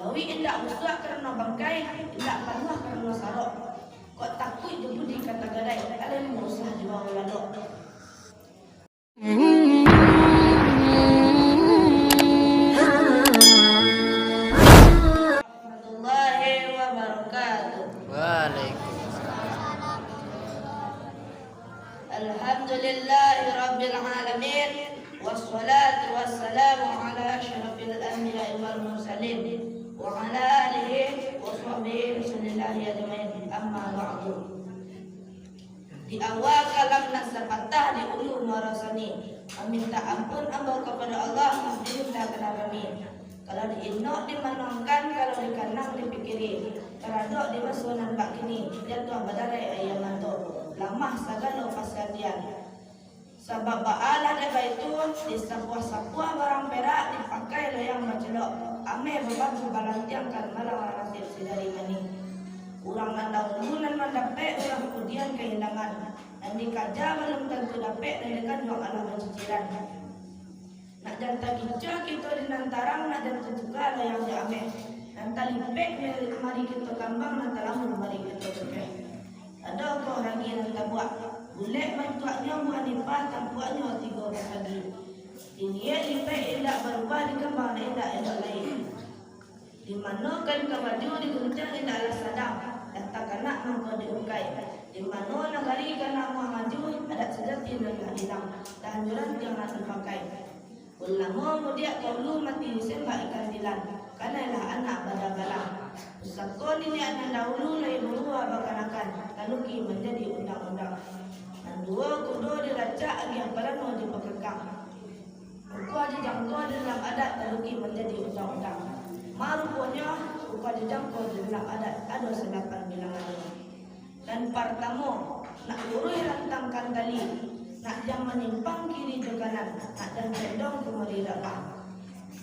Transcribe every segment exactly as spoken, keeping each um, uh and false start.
Lauik indak busuak karano bangkai, indak panuah karano sarok. Kok takuik jo budi ka tagarai, alemu usah jua lalok. Warahmatullahi wabarakatuh. Waalaikumsalam. Alhamdulillahi rabbil alamin. Wassalatu wassalamu ala asyrafil anbiya'i wal mursalin, wa ala alihi wa sahbihi wa sallallahu ajmain. Amma ba'du. Di awal kalam nan sapatah di ulu muaro sani, mamintak ampun ambo kapado Allah, mamintak ka Nabi. Kalau diinok dimanuangkan, kalau dikanang dipikiri, taradok di maso nan bak kini, jatuah badarai aia mato, lamah sagalo pasatian. Sabab baalah dek baitu, disapuah-sapuah barang perak, dipakai loyang bacelok, ameh babatu balantiang, kan malang nasib si jari manih. Urang nan dahulu nan mandapek, urang kudian kahilangan. Nan dikaja balum tantu dapek, nan dikanjuang alah baciciran. Nak jan takicuah kito di nan tarang, nak jan tatuka loyang jo ameh. Nan talipek mari kito kambang, nan talamun mari kito pekeh. Ado ko ragi nan tabuak, bulek bantuaknyo buah nipah, tampuaknyo tigo basagi. Diniaik lipek indak barubah, dikambang indak elok lai. Di mano kain ka baju diguntiang indaklah sadang, lah takanak mangko diukai. Di mano nagari ka namuah maju, adat sajati nan lah ilang, tahanjuran tiang nan dipakai. Ulamo mudiak ka ulu mati disembah ikan tilan, kanailah anak badabalang. Pusako niniak nan dahulu lai babuah bakanakan, taluki manjadi undang-undang. Nan duo kudo dilacak agiah parano dipakekang. Ukua dijangko di dalam adat taluki manjadi undang-undang. Maruponyo, ukua dijangko di dalam adat ado salapan bilangannyo. Nan partamo, nak luruih rantangkan tali, nak jan manyimpang kiri jo kanan, nak jan condong kumari rabah.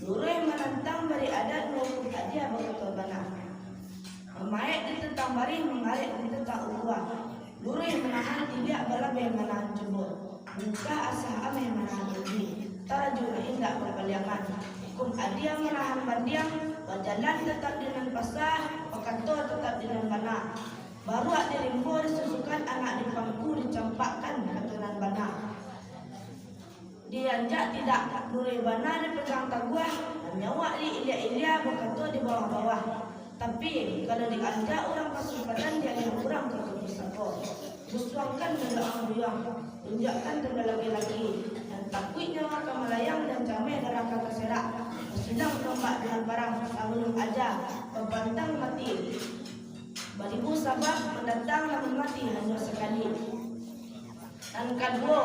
Luruih manantang bari adat, maukun adia bakato bana. Mamaek di tantang barih, mangarek di tantang ukua. Luruih manahan iliak, balabeh manahan cubo. Mukah asah ameh manahan uji, taraju nan indak bapaliangan. Hukum adia manahan bandiang, bajalan tatap di nan pasah, bakato tatap di nan bana. Baruak di rimbo disusukan, anak di pangku dicampakkan, kato nan bana. Dianjak tidak, luruih bana dipegang taguah, manyawak di ilia-ilia, bakato di bawah-bawah. Tapi, kalau dianjak urang pasupadan, dianjak urang ka pusako. Busuangkan dado ang buyuang, tunjuakkan dado laki-laki, nan takuik nyawa ka malayang, jan cameh darah ka taserak. Basilang tombak di nan parang, sabalun aja bapantang mati. Baribu sabab mandatang, namun mati hanyo sakali. Nan kaduo,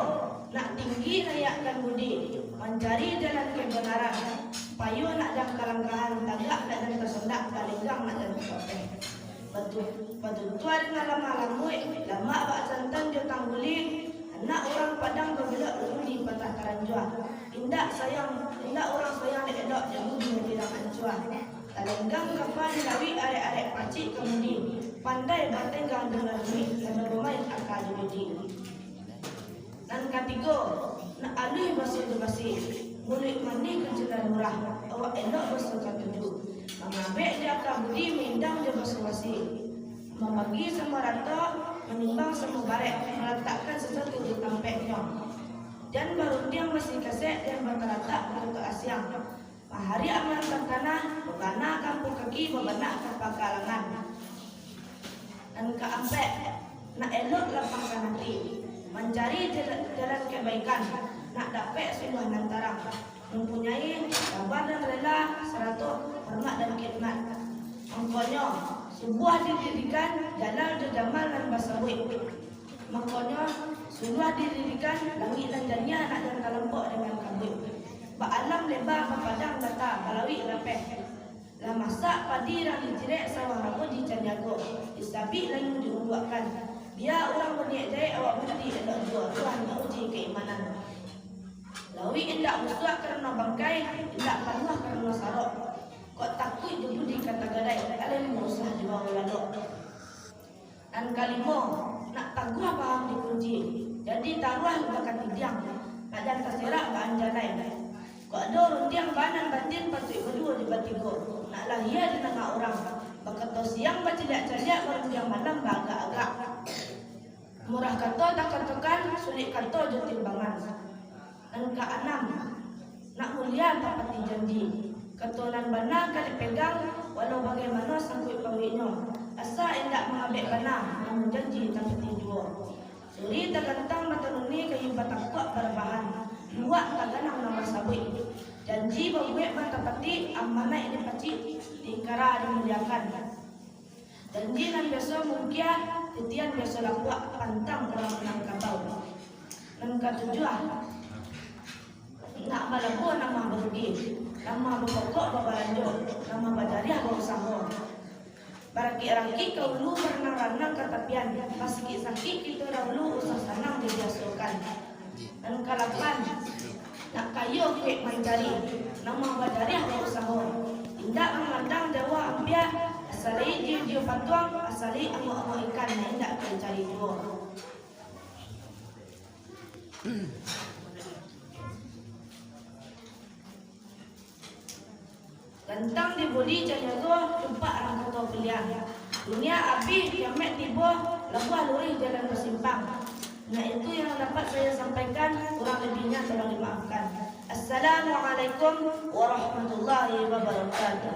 nak tinggi naiakkan budi, mancari jalan kebenaran, supayo nak jan kalangkahan, tagak nak jan tasandak, balenggang nak jan tapateh. Batu-, batutua dengan lamah lambuik, lamak bak santan jo tangguli, anak urang Padang babelok ulu dipatah taranjua. Indak sayang, indak urang sayang dek elok, dek budi nan tirang ancua. Talenggang kapa di lauik, arek-arek pacik kamudi, pandai batenggang dengan duit, pandai bamain aka jo judi. Nan katigo, nak aluih baso jo basi, muluik manih kancillah lurah, awak elok baso katuju. Mangabek di aka budi, maindang jo baso basi. Mambagi samo rato, manimbang samo barek, malatakkan sasuatu di tampeknyo. Jan barundiang basi kasek, jan bataratak batutuak asiang. Mahariak malantang tanah, babana kampuang kaki, babanak ka pangkalangan. Nan kaampek, nak elok lapangkan ati, mancari jala-, jalan kebaikan, nak dapek suluah nan tarang, mampunyai sabar dan rela, sarato hormat dan khidmat. Mangkonyo, subuah didirikan, Jalal jo Jamal nan basabuik. Mangkonyo, suluah didirikan, langik nan janiah nak jan talampok dengan kabuik. Baalam leba, bapadang data, balauik lapeh. Lah masak padi rang dijirek, sawah rabo dicaniago, disabik lalu diumbuakkan. Bia urang baniaik jahek, awak bukti elok juo, Tuhan mauji keimanan. Lauik indak busuak karano bangkai, indak panuah karano sarok. Kok takuik jo budi ka tagadai, alemu usah jua lalok. Nan kalimo, nak taguah paham dikunci, jadi taruah bakatidiang, nak jan taserak baanjanai. Kok ado rundiang bana nan batin, patuik baduo jo batigo. Nak lahia di tangah urang, bakato siang bacaliak-caliak, barundiang malam baagak-agak. Murah kato takatokan, sulik kato jo timbangan. Nan kaanam, nak mulia tapati janji. Kato nan bana ka dipegang, walau bagaimano sangkuik pauiknyo. Asa indak mangabek bana, namun janji tapati juo. Suri tagantang batanuni, kayu batakuak barabahan, luak taganang nan basabuik. Janji babuek batapati, amanaik dipacik, diikara dimuliakan. Janji nan biaso mungkia, titian biaso lapuak, pantang urang Minangkabau. Nan katujuah, nak balabuah nan mah barugi, nan mah bapokok babalanjo, nan mah bajariah bausaho. Barakik-rakik ka ulu, baranang-ranang ka tapian, basakik-sakik kito dahulu, usah sanang dibiasokan. Nan kalapan, nak kayo kuek mancari, nan mah bajariah bausaho. Indak mamandang jauah ampia, asa lai jiyo-jiyo patuang, asa lai amuak-amuak ikan, nan indak ka dicari juo. Gantang dibuli jan nyago, tumpak rang kato piliang. Dunia abih, kiamat tibo, labuah luruih jalan basimpang. Nah, itu yang dapat saya sampaikan, kurang lebihnya tolong dimaafkan. Assalamualaikum warahmatullahi wabarakatuh.